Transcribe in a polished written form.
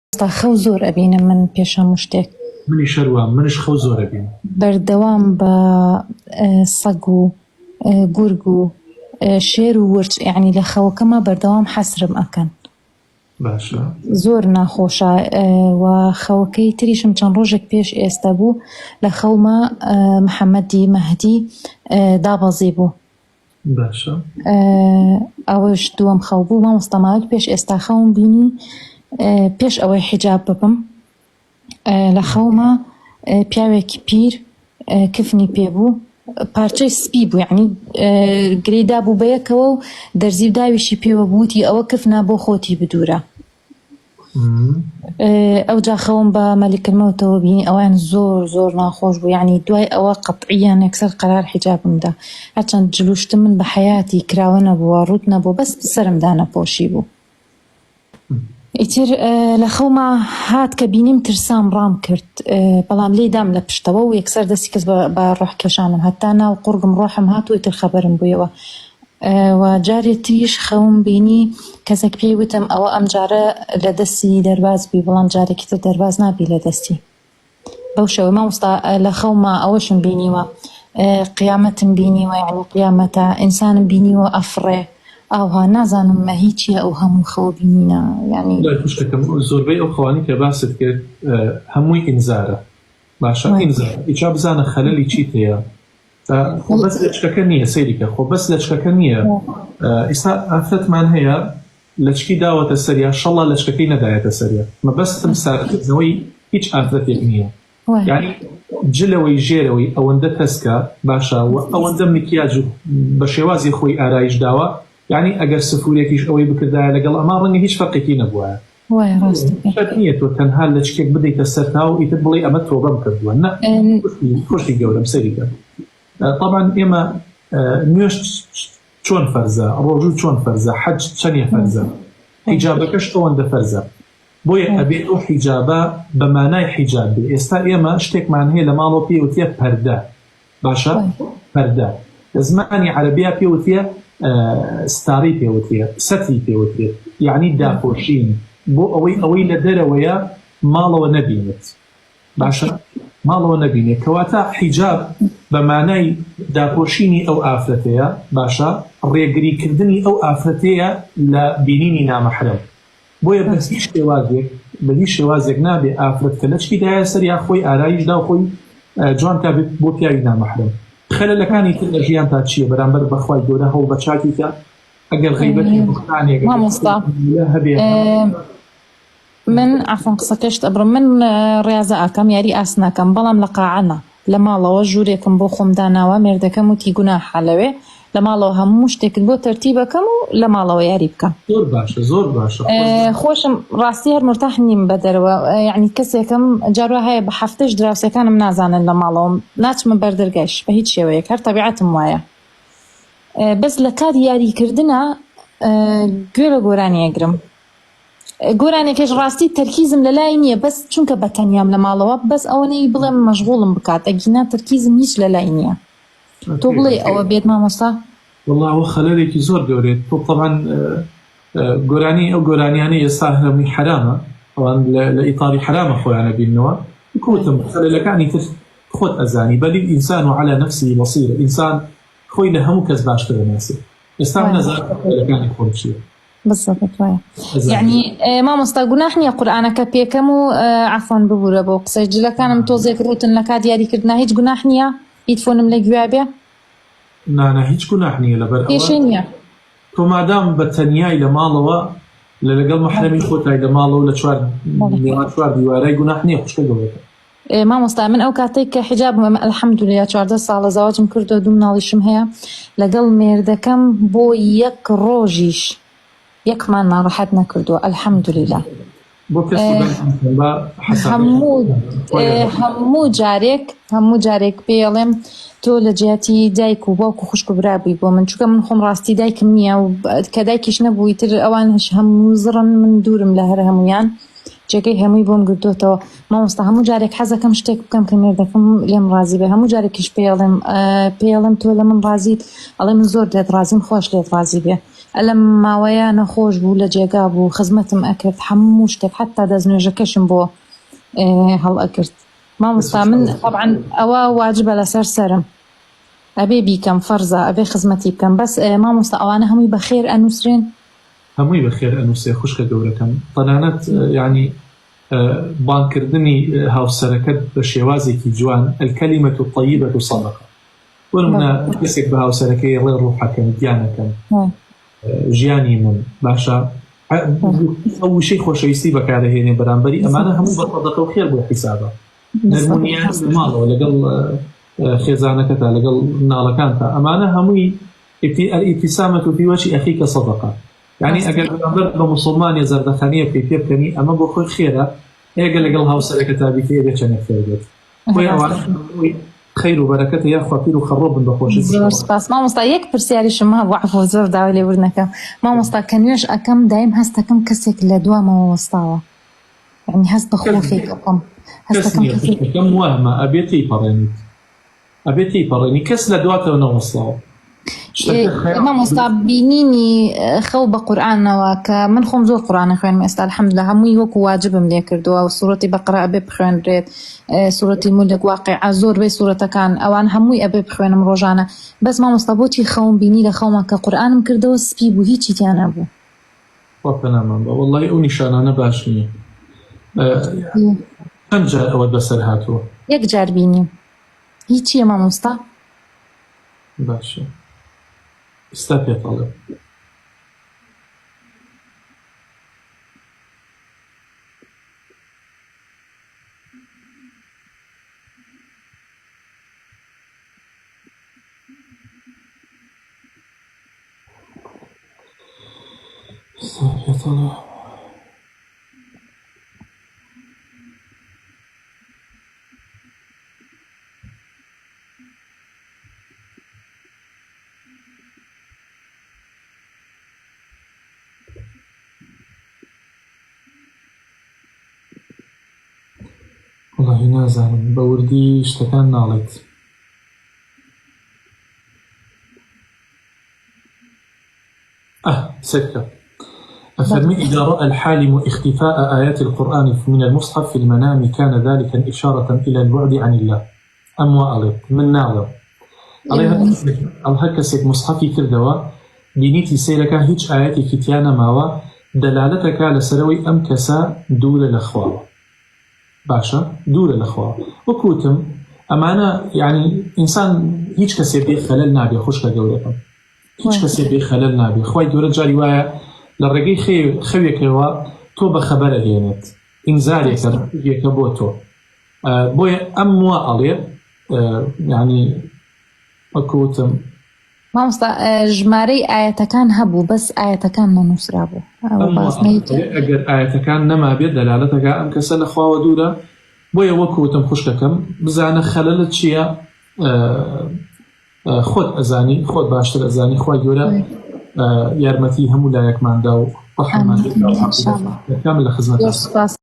مامۆستا خەو زۆر ئەبینم من پێش هەموو شتێک. منیش هەر وام منش خەو زۆر ئەبینم. بەردەوام بە سەگ و گورگ و شێر و ورچ یەعنی لە خەوەکەما بەردەوام حەسرم ئەکەن. باشە. زۆر ناخۆشە و خەوەکەی تریشم چەند ڕۆژێک پێش ئێستا بوو لە خەوما محەمەدی مەهدی دابەزی بوو. باشە. ئەوەش دووەم خەو بوو مامۆستا ماوەیەک پێش ئێستا خەوم بینی پێش ئەوەی حیجاب ببم لە خەوما پیاوێکی پیر کفنی پێ بوو پارچەی سپی بوو یعنی گرێی دابوو بەیەکەوە و دەرزی و داویشی پێوە بوو وتی ئەوە کفنە بۆ خۆتی بدوورە. ئەوجا خەوم بە مەلیک المەوتەوە بینی ئەوان زۆر زۆر ناخۆش بوو یعنی دوای ئەوە قەتعیان یەکسەر قەرار حیجابم دا هەرچەند جلوشتم من بە حەیاتی کراوە نەبووە ڕووت نەبووە بەس سەرم دانەپۆشی بوو ئیتر لە خەوما هات کە بینیم ترسام ڕام کرد بەڵام لێی دام لە پشتەوە و یەکسەر دەستی کرد بە ڕۆح کێشانم هەتا ناو قوڕگم ڕۆحم هات و ئیتر خەبەرم بوویەوە و جارێ تریش خەوم بینی کەسێک پێی وتم ئەوە ئەم جارە لە دەستی دەرباز بووی بەڵام جارێکی تر دەرباز نابی لە دەستی بەو شێوەیە مامۆستا لە خەوما ئەوەشم بینیوە قیامەتم بینیوە یعنی قیامەتە ئینسانم بینیوە ئەفڕێ ئاوها نازانم مە هیچیە ئەو هەموو خەوە بینینە یعنی وەڵای خوشکەکەم زۆربەی ئەو خەوانەی کە باست کرد هەمووی ئینزارە باشە ئینزارە ئیجا بزانە خەلەلی چیت هەیە خۆ بەس لەچکەکە نییە سەیری کە خۆ بەس لەچکەکە نییە ئیستا ئافرەتمان هەیە لەچکی داوەتە سەریا شەڵا لەچکەکەی نەدایەتە سەریا مەبەستم ساردکردنەوەی هیچ ئافرەتێک نییە یعنی جلەوەی ژێرەوەی ئەوەندە تەسکە باشە و ئەوەندە مکیاج و بە شێوازی خۆی ئارایش داوە یعنی ئەگەر سفورێکیش ئەوەی بکردایە لەگەڵ ئەما ڕەنگە هیچ فەرقێکی نەبوایە وایە ڕاست دەکەی. شەرت نییە تۆ تەنها لەچکێک بدەیتە سەرتا و ئیتر بڵێی ئەمە تۆبەم کردووە نا خوشکی گەورەم سەیری کە تەبعەن ئێمە نوێژ چۆن فەرزە ڕۆژوو چۆن فەرزە حەج چەنێ فەرزە حیجابەکەش ئەوەندە فەرزە بۆیە ئەبێ ئەو حیجابە بە مانای حیجاب بێ ئێستا ئێمە شتێکمان هەیە لە ماڵەوە پێی وتیە پەردە باشە پەردە لە زمانی عەرەبیا پێ وترێ ستارەی پێ وترێ سەتری پێ وترێت یعنی داپۆشین بۆ ئەوەی ئەوەی لە دەرەوەیە ماڵەوە نەبینێت باشە ماڵەوە نەبینێت کەواتە حیجاب بە مانای داپۆشینی ئەو ئافرەتەیە باشە ڕێگریکردنی ئەو ئافرەتەیە لە بینینی نامەحرەم بۆیە بە هیچ شێوازێک بە هیچ شێوازێک نابێ ئافرەت کە لەچکی دایە سەر یا خۆی ئارایش دا و خۆی جوان کا بێت بۆ پیاوی نامەحرەم. خەلەلەکانی تر لە ژیانتا چییە بەرامبەر بە خوای گەورە هەوڵ بە چاکی کە ئەگەر غەیبەتێک بوختانێک ئەگەر مامۆستا هەبێ من عەفوەن قسەکەشت ئەبڕم من ڕیازە ئەکەم یاری ئاسن ئەکەم بەڵام لە قاعە نا لە ماڵەوە ژوورێکم بۆ خۆم داناوە مێردەکەم وتی گوناحە لەوێ لە ماڵەوە هەموو شتێکت بۆ تەرتیب ئەکەم و لە ماڵەوە یاری بکە. زۆر باشە زۆر باشە خۆش خۆشم ڕاستی هەر مورتاح نیم بە دەرەوە یەعنی کەسێکم جار وا هەیە بە هەفتەش دراوسێکانم نازانن لە ماڵەوەم ناچمە بەر دەرگایش بە هیچ شێوەیەک هەر تەبیعەتم وایە بەس لە کاتی یاری کردنا گوێ لە گۆرانی ئەگرم گۆرانێکێش ڕاستی تەرکیزم لەلای نییە بەس چونکە بە تەنیام لە ماڵەوە بەس ئەوەنەی بڵێم مەشغوڵم بکات ئەگینا تەرکیزم هیچ لەلای نییە تۆ بڵێ ئەوە بێت مامۆستا؟ وەڵا ئەوە خەلەلێکی زۆر گەورەیە تۆ تەبعەن گۆرانی ئەو گۆرانیانەی ئێستا هەمووی حەرامە ئەوان لە ئیتاری حەرامە خۆیان ئەبیننەوە وەکو وتم خەلەلەکانی تر خۆت ئەزانی بەل الئینسان علی نفسه بصیرە ئینسان خۆی لە هەموو کەس باشتر ئەناسێ ئێستا من ئەزانم خەلەلەکانی خۆم چییە. بالضبط وایە یعنی مامۆستا گوناح نییە قورئانەکە پێکەم و عەفوەن ببورە بۆ قسەی جلەکانم تۆزێک ڕووتن لە کات یاریکردنا هیچ گوناح نییە هیدفۆنم لە گوێ بێ؟ نانا هیچ گوناح نییە لەبەر ئەوە کێشەی نییە. تۆ مادام بە تەنیای لە ماڵەوە لە لەگەڵ مەحرەمی خۆتای لە ماڵەوە لە چوار نێوان چوار دیوارای گوناح نییە خوشکە گەورەکەم. مامۆستا من ئەو کاتەی کە حیجابم ئەمە الحمدللە 14 ساڵە زەواجم کردووە دوو مناڵیشم هەیە لەگەڵ مێردەکەم بۆ یەک ڕۆژیش یەکمان ناڕەحەت نەکردووە الحمدللە بۆ کەسی بەند مەکەن با حەسابەکەی هەموو خۆی ئەبات. هەموو جارێک هەموو جارێک پێی ئەڵێم تۆ لە جیاتی دایک و باوک و خوشک و برا بووی بۆ من چونکە من خۆم ڕاستی دایکم نییە و کە دایکیش نەبوو ئیتر ئەوانیش هەموو زڕن من دوورم لە هەر هەموویان جێگەی هەمووی بۆم گرتۆتەوە مامۆستا هەموو جارێک حەزەکەم شتێک بکەم کە مێردەکەم لێم ڕازی بێ هەموو جارێکیش پێی ئەڵێم پێی ئەڵێم تۆ لە من ڕازیت ئەڵێ من زۆر لێت ڕازیم خواش لێت ڕازی بێ. ئەلەم ماوەیە نەخۆش بوو لە جێگا بوو خزمەتم ئەکرد هەموو شتێک حتا دەست نوێژەکەشم بۆ هەڵ ئەکرد مامۆستا من طبعا ئەوە واجبە لەسەر سەرم ئەبێ بیکەم فەرزە ئەبێ خزمەتی بکەم بەس مامۆستا ئەوانە هەمووی بەخێر ئەنووسرێن؟ هەمووی بەخێر ئەنووسێ خوشکە گەورەکەم تەنانەت یانی بانگکردنی هاوسەرەکەت بە شێوازێکی جوان الکلمە الطیبە صدقە بۆ نمونە کەسێک بە هاوسەرەکەی ڕێ ڕوحەکەم گیانەکەم ژیانی من باشە ئەو وشەی خۆشەویستی بەکارەهێنێ بەرامبەری ئەمانە هەموو بە سەدەقە و خێر بۆ حیسابە نەرمونیان لە ماڵەوە لەگەڵ خێزانەکەتا لەگەڵ مناڵەکانتا ئەمانە هەمووی الابتسامة في وجه أخيك صدقة یعنی ئەگەر بەرامبەر بە موسڵمانێ زەردەخەنەیە بکەی پێ بکەنی ئەمە بۆ خۆی خێرە ئەگەر لەگەڵ هاوسەرەکەتا بیکەی ئەبێ چەندێک خێر بێت بۆیە ئەوانە هەمووی خەیر و بەرەکەتە یاخوا پیر و خەڕۆ بن بە خۆشی زۆر سپاس مامۆستا یەک پرسیاریشم هەبوو عەفو زۆر داوای لێبوردن ئەکەم مامۆستا کە نوێژ ئەکەم دایم هەستەکەم کەسێک لە دوامەوە وەستاوە یعنی هەست بە خۆفێک ئەکەم هەستەکەم کەسێک کەم وەهمە ئەبێ تێیپەڕێنیت ئەبێ تێیپەڕێنی کەس لە دواتەوە نەوەستاوە. مامۆستا بینینی خەو بە قورئانەوە کە من خۆم زۆر قورئان ئەخوێنم ئێستا الحمدلله هەمووی وەکو واجبم لێ کردووە و سوڕەتی بەقەرە ئەبێ بخوێنرێت سوڕەتی مولک واقیعە زۆربەی سوڕەتەکان ئەوان هەمووی ئەبێ بخوێنم ڕۆژانە بەس مامۆستا بۆچی خەوم بینی لە خەوما کە قورئانم کردەوە سپی بوو هیچی تیا نەبوو. خوا پەنامان با وەڵڵاهی ئەو نیشانانە باش نییە چەند جار ئەوەت بەسەر هاتووە؟ یەک جار بینیم هی چیە مامۆستا؟ باشە ئیستا پێت ئەڵێم. ئیستا پێت ئەڵێم. وەڵاهی نازانم بە وردی شتەکان ناڵێت. ئه سەیرکە ئەفەرمی اذا رأى الحالم اختفاء آیات القرآن من المصحف في المنام كان ذلك اشارة الى البعد عن اللە ئەم وا ئەڵێت من ناڵێم ئەڵێ هەر کەسێک مصحفی کردەوە بینیتی سەیرەکا هیچ ئایەتێکی تیا نەماوە دەلالەتەکا لەسەرەوەی ئەم کەسە دوورە لە خواوە باشە دوورە لە خوا وەک وتم ئەمانە یعنی ئینسان هیچ کەسێ بێ خەلەل نابێ خوشکە گەورەکەم هیچ کەسێ بێ خەلەل نابێ خوای گەورە جاری وایە لە ڕێگەی خەوێکەوە تۆ بە خەبەرە هێنێت ئینزارێکە یەکە بۆ تۆ بۆیە ئەم وا ئەڵێ یعنی وەک وتم مامۆستا ژمارەی ئایەتەکان هەبوو بەس ئایەتەکان نەنووسرابوو ئەگەر ئایەتەکان نەمابێت دەلالەتەکە ئەم کەسە لە خواوە دوورە بۆیە وەک وتم خوشکەکەم بزانە خەلەلت چییە خۆت ئەزانی خۆت باشتر ئەزانی خوای گەورە یارمەتی هەموو لایەکماندا و ڕەحممان لە خزمەت.